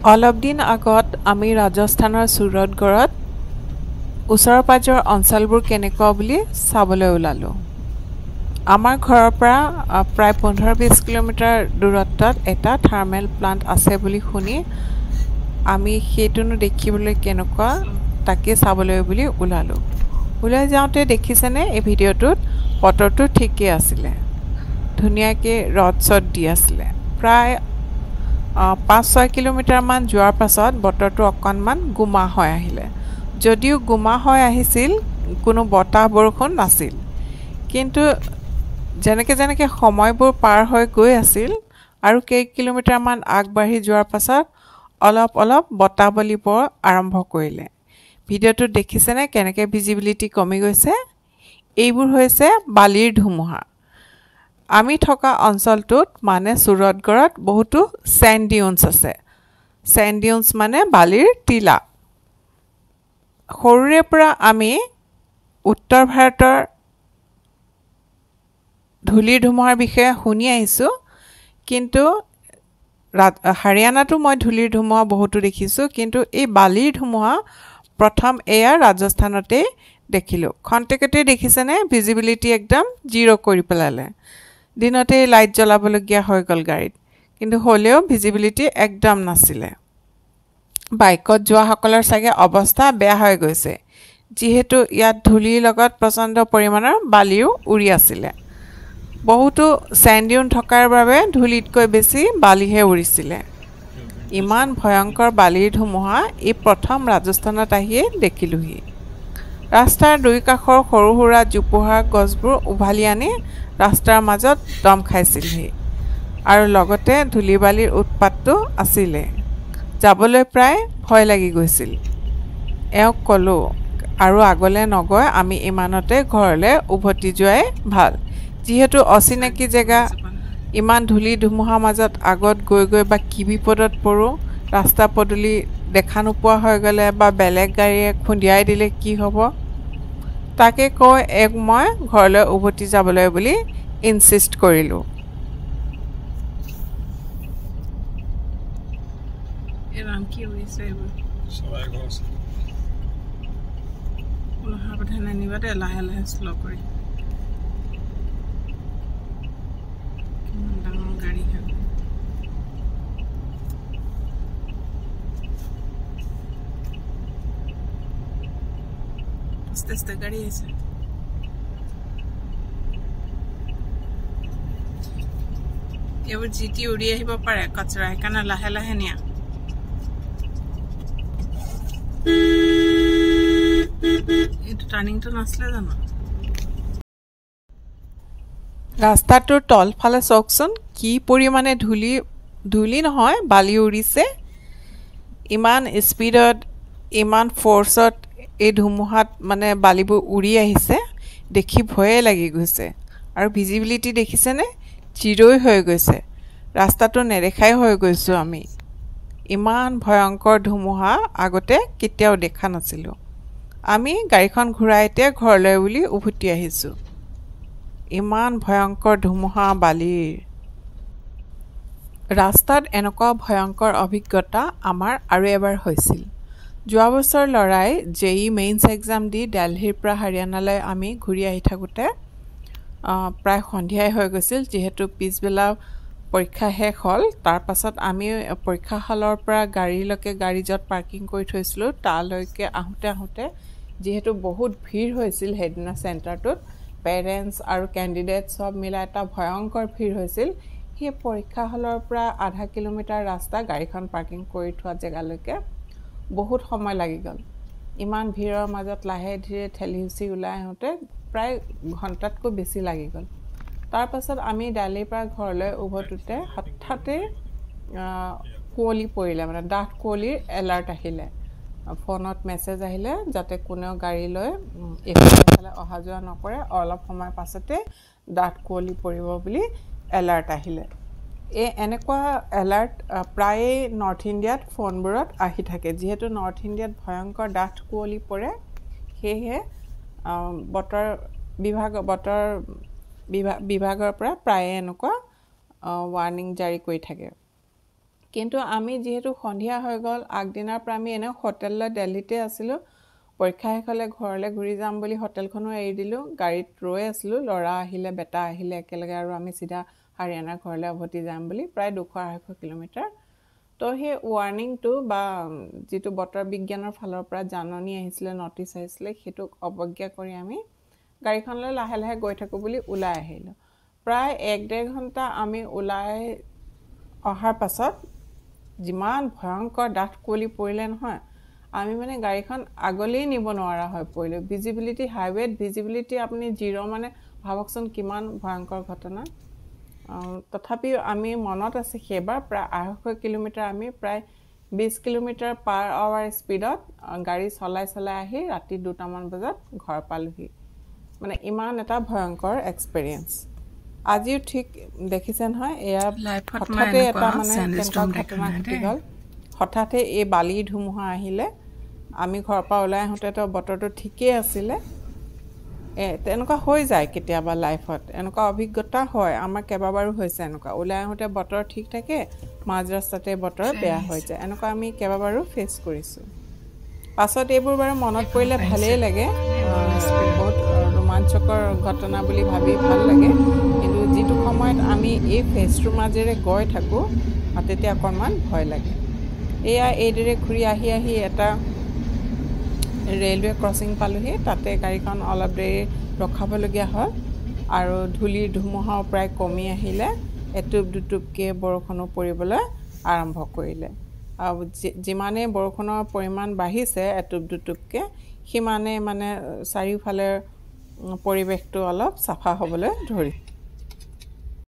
অলপ দিন আগত আমি ৰাজস্থানৰ সুৰতগড়ত ওচৰ পাঁজৰ অঞ্চলবোৰ কেনেকুৱা বুলি চাবলৈ ওলালোঁ। আমাৰ ঘৰৰ পৰা প্ৰায় 15-20 কিলোমিটাৰ দূৰত্বত এটা থাৰ্মেল প্লাণ্ট আছে বুলি শুনি আমি সেইটোনো দেখিবলৈ কেনেকুৱা তাকে চাবলৈ বুলি ওলালোঁ। ওলাই যাওঁতে দেখিছেনে এই ভিডিঅ'টোত বতৰটো ঠিকেই আছিলে, ধুনীয়াকৈ ৰ'দ চদ দি আছিলে। প্ৰায় 5-6 কিলোমিটাৰমান যোৱাৰ পাছত বতৰটো অকণমান গোমা হৈ আহিলে। যদিও গোমা হৈ আহিছিল, কোনো বতাহ বৰষুণ নাছিল, কিন্তু যেনেকৈ যেনেকৈ সময়বোৰ পাৰ হৈ গৈ আছিল আৰু কেই কিলোমিটাৰমান আগবাঢ়ি যোৱাৰ পাছত অলপ অলপ বতাহ বলিব আৰম্ভ কৰিলে। ভিডিঅ'টোত দেখিছেনে কেনেকৈ ভিজিবিলিটি কমি গৈছে? এইবোৰ হৈছে বালিৰ ধুমুহা। আমি থকা অঞ্চলটোত মানে সুৰতগড়ত বহুতো চেণ্ড ডিউনছ আছে। চেণ্ড ডিউনছ মানে বালিৰ টিলা। সৰুৰে পৰা আমি উত্তৰ ভাৰতৰ ধূলিৰ ধুমুহাৰ বিষয়ে শুনি আহিছোঁ, কিন্তু হাৰিয়ানাতো মই ধূলিৰ ধুমুহা বহুতো দেখিছোঁ, কিন্তু এই বালিৰ ধুমুহা প্ৰথম এয়া ৰাজস্থানতেই দেখিলোঁ। খন্তেকতেই দেখিছেনে ভিজিবিলিটি একদম জিৰ' কৰি পেলালে। দিনতেই লাইট জ্বলাবলগীয়া হৈ গ'ল গাড়ীত, কিন্তু হ'লেও ভিজিবিলিটি একদম নাছিলে। বাইকত যোৱাসকলৰ চাগে অৱস্থা বেয়া হৈ গৈছে, যিহেতু ইয়াত ধূলিৰ লগত প্ৰচণ্ড পৰিমাণৰ বালিও উৰি আছিলে। বহুতো চেণ্ড ডিউন থকাৰ বাবে ধূলিতকৈ বেছি বালিহে উৰিছিলে। ইমান ভয়ংকৰ বালিৰ ধুমুহা এই প্ৰথম ৰাজস্থানত আহিয়ে দেখিলোঁহি। ৰাস্তাৰ দুই কাষৰ সৰু সুৰা জোপোহা গছবোৰ উভালি আনি ৰাস্তাৰ মাজত দম খাইছিলহি, আৰু লগতে ধূলি বালিৰ উৎপাতটো আছিলে। যাবলৈ প্ৰায় ভয় লাগি গৈছিল। এওঁক ক'লোঁ আৰু আগলৈ নগৈ আমি ইমানতে ঘৰলৈ উভতি যোৱাই ভাল, যিহেতু অচিনাকি জেগা, ইমান ধূলি ধুমুহাৰ মাজত আগত গৈ গৈ বা কি বিপদত পৰোঁ, ৰাস্তা পদূলি দেখা নোপোৱা হৈ গ'লে বা বেলেগ গাড়ীয়ে খুন্দিয়াই দিলে কি হ'ব, তাকে কৈ এক মই ঘৰলৈ উভতি যাবলৈ বুলি ইনচিষ্ট কৰিলোঁ। লাহে লাহে শ্ল' কৰি ডাঙৰ গাড়ী। আস্তে আস্তে গাড়ি আছে। এইবোৰ যি টি উৰি আহিব পাৰে কচৰা, সেইকাৰণে লাহে লাহে নিয়া। এইটো টাৰ্ণিংটো নাছিলে জানো? ৰাস্তাটোৰ তলফালে চাওকচোন কি পৰিমাণে ধূলি, ধূলি নহয় বালি উৰিছে। ইমান স্পীডত, ইমান ফ'ৰ্চত এই ধুমুহাত মানে বালিবোৰ উৰি আহিছে, দেখি ভয়ে লাগি গৈছে। আৰু ভিজিবিলিটি দেখিছেনে জিৰ'ই হৈ গৈছে, ৰাস্তাটো নেদেখাই হৈ গৈছোঁ আমি। ইমান ভয়ংকৰ ধুমুহা আগতে কেতিয়াও দেখা নাছিলোঁ। আমি গাড়ীখন ঘূৰাই এতিয়া ঘৰলৈ বুলি উভতি আহিছোঁ। ইমান ভয়ংকৰ ধুমুহা বালিৰ। ৰাস্তাত এনেকুৱা ভয়ংকৰ অভিজ্ঞতা আমাৰ আৰু এবাৰ হৈছিল। যোৱা বছৰ ল'ৰাই জে ই মেইনছ এক্সাম দি দেলহিৰ পৰা হাৰিয়ানালৈ আমি ঘূৰি আহি থাকোঁতে প্ৰায় সন্ধিয়াই হৈ গৈছিল, যিহেতু পিছবেলা পৰীক্ষা শেষ হ'ল। তাৰপাছত আমি পৰীক্ষা হলৰ পৰা গাড়ীলৈকে, গাড়ী য'ত পাৰ্কিং কৰি থৈছিলোঁ তালৈকে আহোঁতে আহোঁতে যিহেতু বহুত ভিৰ হৈছিল সেইদিনা চেণ্টাৰটোত, পেৰেণ্টছ আৰু কেণ্ডিডেট চব মিলাই এটা ভয়ংকৰ ভিৰ হৈছিল। সেই পৰীক্ষা হলৰ পৰা আধা কিলোমিটাৰ ৰাস্তা গাড়ীখন পাৰ্কিং কৰি থোৱা জেগালৈকে বহুত সময় লাগি গ'ল। ইমান ভিৰৰ মাজত লাহে ধীৰে ঠেলি হুঁচি ওলাই আহোঁতে প্ৰায় ঘণ্টাতকৈ বেছি লাগি গ'ল। তাৰপাছত আমি দালিৰ পৰা ঘৰলৈ উভতোতে হঠাতে কুঁৱলী পৰিলে, মানে ডাঠ কুঁৱলীৰ এলাৰ্ট আহিলে, ফোনত মেছেজ আহিলে যাতে কোনেও গাড়ী লৈ এইফালে অহা যোৱা নকৰে, অলপ সময় পাছতে ডাঠ কুঁৱলী পৰিব বুলি এলাৰ্ট আহিলে। এই এনেকুৱা এলাৰ্ট প্ৰায়েই নৰ্থ ইণ্ডিয়াত ফোনবোৰত আহি থাকে। যিহেতু নৰ্থ ইণ্ডিয়াত ভয়ংকৰ ডাঠ কুঁৱলী পৰে, সেয়েহে বতৰ বিভাগৰ পৰা প্ৰায়ে এনেকুৱা ৱাৰ্ণিং জাৰি কৰি থাকে। কিন্তু আমি যিহেতু সন্ধিয়া হৈ গ'ল, আগদিনাৰ পৰা আমি এনেও হোটেললৈ দেলহিতে আছিলোঁ, পৰীক্ষা শেষ হ'লে ঘৰলৈ ঘূৰি যাম বুলি হোটেলখনো এৰি দিলোঁ, গাড়ীত ৰৈ আছিলোঁ। ল'ৰা আহিলে, বেটা আহিলে একেলগে, আৰু আমি চিধা হাৰিয়ানাৰ ঘৰলৈ উভতি যাম বুলি, প্ৰায় 200-250 কিলোমিটাৰ। তো সেই ৱাৰ্ণিংটো বা যিটো বতৰ বিজ্ঞানৰ ফালৰ পৰা জাননী আহিছিলে, নটিচ আহিছিলে, সেইটোক অৱজ্ঞা কৰি আমি গাড়ীখনলৈ লাহে লাহে গৈ থাকোঁ বুলি ওলাই আহিলোঁ। প্ৰায় 1-1.5 ঘণ্টা আমি ওলাই অহাৰ পাছত যিমান ভয়ংকৰ ডাঠ কুঁৱলী পৰিলে নহয়, আমি মানে গাড়ীখন আগলেই নিব নোৱাৰা হৈ পৰিলোঁ। ভিজিবিলিটি, হাইৱেত ভিজিবিলিটি আপুনি জিৰ', মানে ভাবকচোন কিমান ভয়ংকৰ ঘটনা। তথাপিও আমি মনত আছে সেইবাৰ প্ৰায় 250 কিলোমিটাৰ আমি প্ৰায় 20 কিলোমিটাৰ পাৰ আৱাৰ স্পীডত গাড়ী চলাই চলাই আহি ৰাতি 2টামান বজাত ঘৰ পালোহি। মানে ইমান এটা ভয়ংকৰ এক্সপেৰিয়েঞ্চ। আজিও ঠিক দেখিছে নহয়, এয়া হঠাতে এটা মানে কেনেকুৱা ঘটনা ঘটি গ'ল। হঠাতে এই বালিৰ ধুমুহা আহিলে। আমি ঘৰৰ পৰা ওলাই আহোঁতেতো বতৰটো ঠিকেই আছিলে। তেনেকুৱা হৈ যায় কেতিয়াবা লাইফত, এনেকুৱা অভিজ্ঞতা হয়, আমাৰ কেইবাবাৰো হৈছে এনেকুৱা। ওলাই আহোঁতে বতৰ ঠিক থাকে, মাজ ৰাস্তাতে বতৰ বেয়া হৈ যায়। এনেকুৱা আমি কেইবাবাৰো ফেচ কৰিছোঁ। পাছত এইবোৰ বাৰু মনত পৰিলে ভালেই লাগে, বহুত ৰোমাঞ্চকৰ ঘটনা বুলি ভাবি ভাল লাগে। কিন্তু যিটো সময়ত আমি এই ফেচটোৰ মাজেৰে গৈ থাকোঁ, তেতিয়া অকণমান ভয় লাগে। এয়া এইদৰে ঘূৰি আহি আহি এটা ৰেলৱে ক্ৰছিং পালোহি। তাতে গাড়ীখন অলপ দেৰি ৰখাবলগীয়া হ'ল আৰু ধূলিৰ ধুমুহাও প্ৰায় কমি আহিলে। এটোপ দুটোপকৈ বৰষুণো পৰিবলৈ আৰম্ভ কৰিলে। আৰু যিমানেই বৰষুণৰ পৰিমাণ বাঢ়িছে এটোপ দুটোপকৈ, সিমানেই মানে চাৰিওফালে পৰিৱেশটো অলপ চাফা হ'বলৈ ধৰি